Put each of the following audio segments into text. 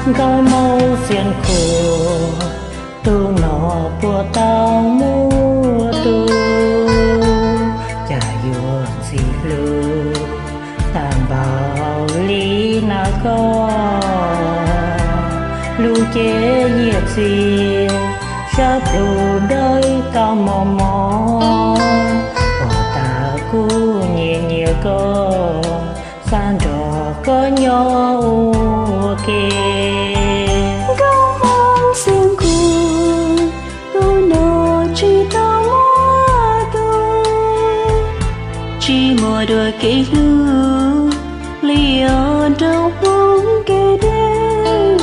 Nkauj Hmoob Xiav Khuam, tus no puas tau muaj tub, cas yuav ntxim hlub tag npaum li na koj. Lub cev yias txias, sab plhu dawb tau mos mos, pom tas kuv nyiam nyiam koj, xav nrog koj nyob ua ke. Nkauj Hmoob Xiav Khuam, tus no tsis tau muaj tub, tsis muaj dua kev hlub li os nraug Hmoob kev deb.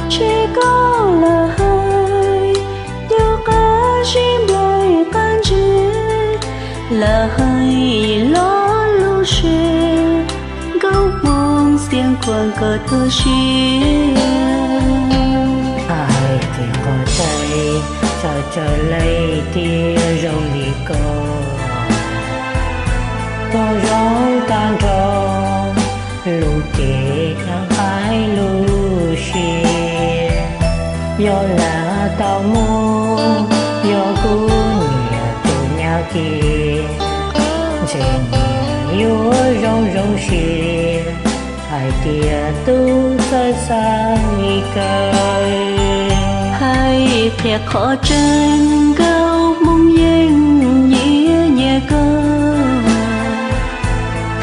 Ntshe koj lam hais cov qab zib nplaim qab ntse, lam hais lo lus se, Nkauj Hmoob Xiav Khuam koj tu siab. Hais tias qhov tseeb, txawm txawm leej twg zoo li koj, koj zoo tag nrho lub cev nqaij lub siab. Yog lam tau muaj, yog kuv nyiam tus nyab kiag, ntshe nyias yuav zoo zoo siab, hais tias tub txawj xav li kawg. Hais qhia qhov tseeb, Nkauj Hmoob yeej nyiam nyiam koj,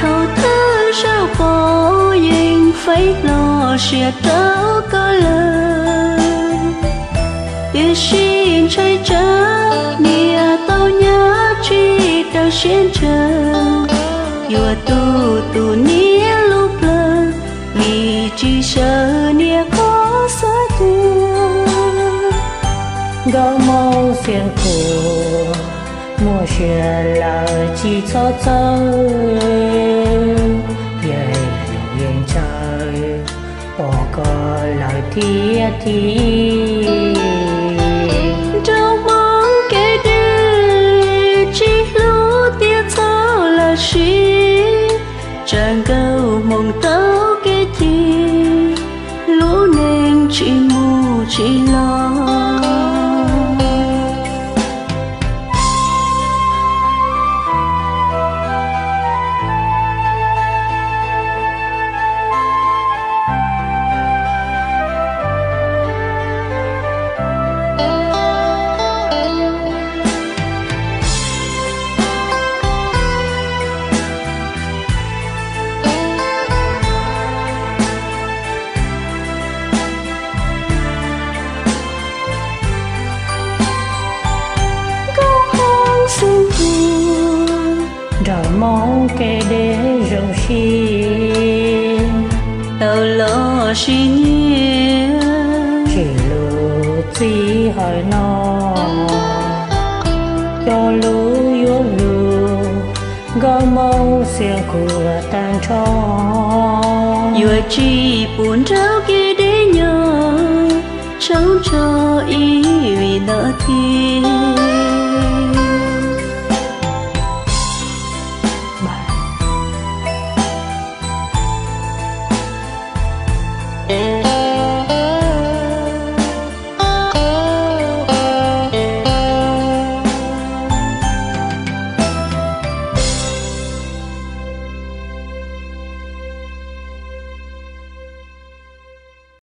thaum twg zaum pom yeej faib hlo siab rau koj lawm. Tiam sis ntshai tsam niam tau nyab tsis daws siab ntshaw, yuav tu tus niam lub plawv, vim tsis sawv niam qhov xav tias. Nkauj Hmoob Xiav Khuam, muaj sia lawm tsis txhob txhawj, yeej hlub yeej ntshaw, pom koj lawm thiab thiab. Nraug Hmoob kev deb, tsis hlub tiag txhob lam siv, tsam Nkauj Hmoob tau kev cim, lub neej tsis mus tsis los. Nkauj Hmoob Xiav Khuam, nraug Hmoob kev deb zoo siab, tau los sib nyiam, tsis lub txij hawm no, cog lub yuav lug, Nkauj Hmoob Xiav Khuam tag nrho, yuav tsis pub nraug kev deb nyob tshoob tso ib vim no thiab.